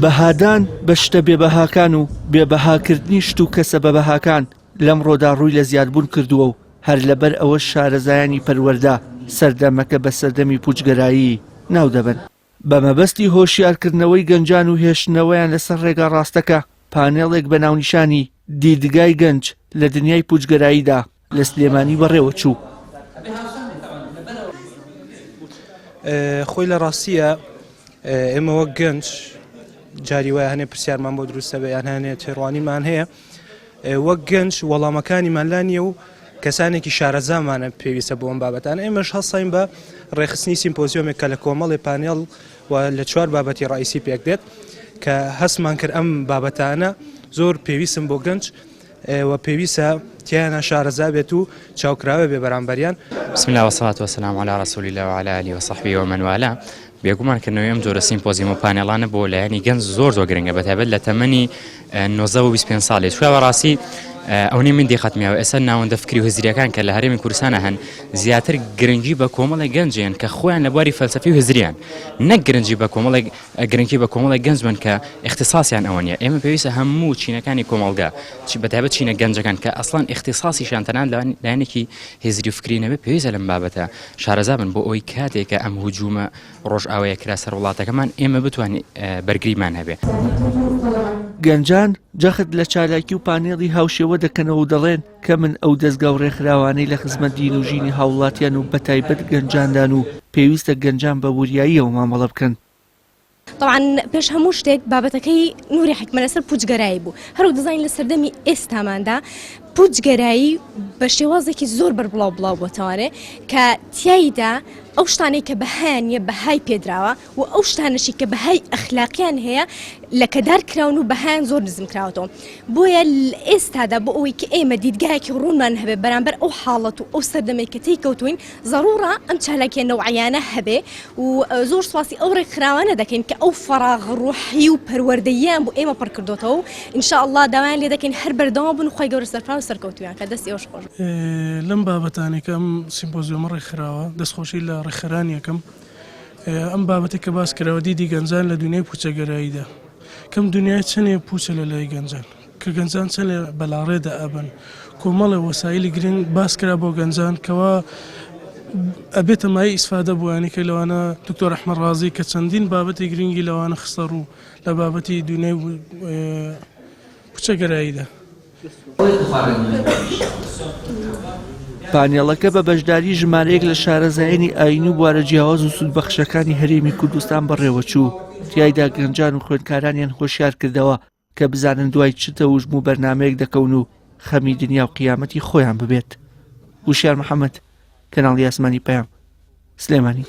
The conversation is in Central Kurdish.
بەهادان بە شتە بێبەهاکان و بێبەهاکردنی شت و کەسە بەبەهاکان لەمڕۆدا ڕووی لە زیادبوون کردووە و هەر لەبەر ئەوەش شارەزایانی پەروەردە سەردەمەکە بە سەردەمی پووچگەرایی ناودەبەن. بە مەبەستی هۆشیارکردنەوەی گەنجان و هێشتنەوەیان لەسەر ڕێگا ڕاستەکە، پانێڵێک بە ناونیشانی، دیدگای گەنج لە دنیای پووچگەراییدا، لە سلێمانی بەڕێوەچوو. خۆی لە ڕاستیە ئێمە وەک گەنج جاری وایە هەنێ پرسیارمان بۆ دروستە بێ یان هەنێ تێڕوانینمان هەیە وەک گەنج وەڵامەکانیمان لا نییە و کەسانێکی شارەزامانە پێویستە بۆ ئەم بابەتانە ئێمەش هەڵساین بە ڕێکخستنی سیمپۆزیۆمێک کە لە کۆمەڵی پانێڵ و لە چوار بابەتی ڕئیسی پێک دێت کە هەستمان کرد ئەم بابەتانە زۆر پێویستن بۆ گەنج و پێویستە تیایانا شارەزا بێت و چاوکراوە بێ بەرامبەریان. بسم اللە والصلاة والسلام علی رسول اللە وعلی آله وصحبه ومن والاه بێگومان کردنەوەی ئەم جۆرە سیمپۆزیوم و پانێڵانە بۆ لایەنی گەنج زۆر زۆر گرنگە بەتایبەت لە تەمەنی 19 و 25 ساڵی چونکە بەڕاستی ئەونەی من دیقەتم یاوە ئێستا ناوەندە فکری و هزریەکان کە لە هەرێمی کوردستانە هەن زیاتر گرنگی بە کۆمەڵێک گەنجێن کە خۆیان لە بواری فەلسەفی و هزریان نەک گرنگی بە کۆمەڵێک گرنگی بە کۆمەڵێک گەنج بن کە ئیختیساسیان ئەوە نییە ئێمە پێویستە هەموو چینەکانی کۆمەڵگا چی بەتایبەت چینە گەنجەکان کە ئەسڵەن ئیختیساسیشیان تەنانەت لایەنێکی هزری و فکری نەبێت پێویستە لەم بابەتە شارەزا بن بۆ ئەوەی کاتێک کە ئەم هجوومە ڕۆژئاوایە کرا سەر وڵاتەکەمان ئێمە بتوانین بەرگریمان هەبێ. گەنجان جەخت لە چالاکی و پانێڵی هاوشێوە دەکەنەوە و دەڵێن، کەمن ئەو دەزگا و ڕێکخراوانەی لە خزمەت دین و ژینی هاوڵاتیان و بەتایبەت گەنجاندان و پێویستە گەنجان بە وریاییەوە مامەڵە بکەن. تەبعەن پێش هەموو شتێک بابەتەکەی نوری حیکمە لەسەر پوچگەرایی بوو هەروەک دەزانین لە سەردەمی ئێستاماندا پوچگەرایی بە شێوازێکی زۆر بەربڵاو بڵاو بۆتەوانێ کە تیایدا ئەو شتانەی کە بەهایان نییە بەهای پێدراوە و ئەو شتانەشی کە بەهای ئەخلاقیان هەیە لەکەدار کراون و بەهایان زۆر نزم کراوەتەوە بۆیە لە ئێستادا بۆ ئەوەی کە ئێمە دیدگایەکی ڕوونمان هەبێ بەرامبەر ئەو حاڵەت و ئەو سەردەمەی کە تێی کەوتوین زەڕوڕە ئەم چالاکیە نەوعیانە هەبێ و زۆر سوپاسی ئەو ڕێکخراوانە دەکەین کە ئەو فەراغ ڕوحی و پەروەردەییان بۆ ئێمە پڕ کردۆتەوە و ان شاء اللە داوایان لێ دەکەین هەر بەردەوام بن و خوای گەورە سەرفراز و سەرکەوتوویان کات دەستی ئێوەش خۆش بێت. لەم بابەتانەی کە ئەم سیمپۆزیۆمە ڕێکخراوە دەستخۆشی لە ڕێکخەرانی ئەکەم. ئەم بابەتەی کە باس کراوە دیدی گەنجان لە دونیای پوچەگەراییدا کەم دونیای چەنێ پوچە لە لای گەنجان کە گەنجان چەنێ بەلاڕێدا ئەبن کۆمەڵێ وەسایلی گرنگ باس کرا بۆ گەنجان کەوا ئەبێتە مایەی ئیسفادە بۆیانی کە لەوانە دکتۆر ئەحمەد ڕازی کە چەندین بابەتی گرنگی لەوانە خستە ڕوو لە بابەتی دونیای پوچەگەراییدا. پانێڵەکە بە بەشداری ژمارەیەک لە شارەزایانی ئایینی و بوارە جیاواز و سوودبەخشەکانی هەرێمی کوردستان بەڕێوەچوو، تیایدا گەنجان و خوێندکارانیان هۆشیار کردەوە کە بزانن دوای چ تەوژم و بەرنامەیەک دەکەون و خەمی دنیا و قیامەتی خۆیان ببێت. وشیار محەمەد، کەناڵی ئاسمانی پەیام، سلێمانی.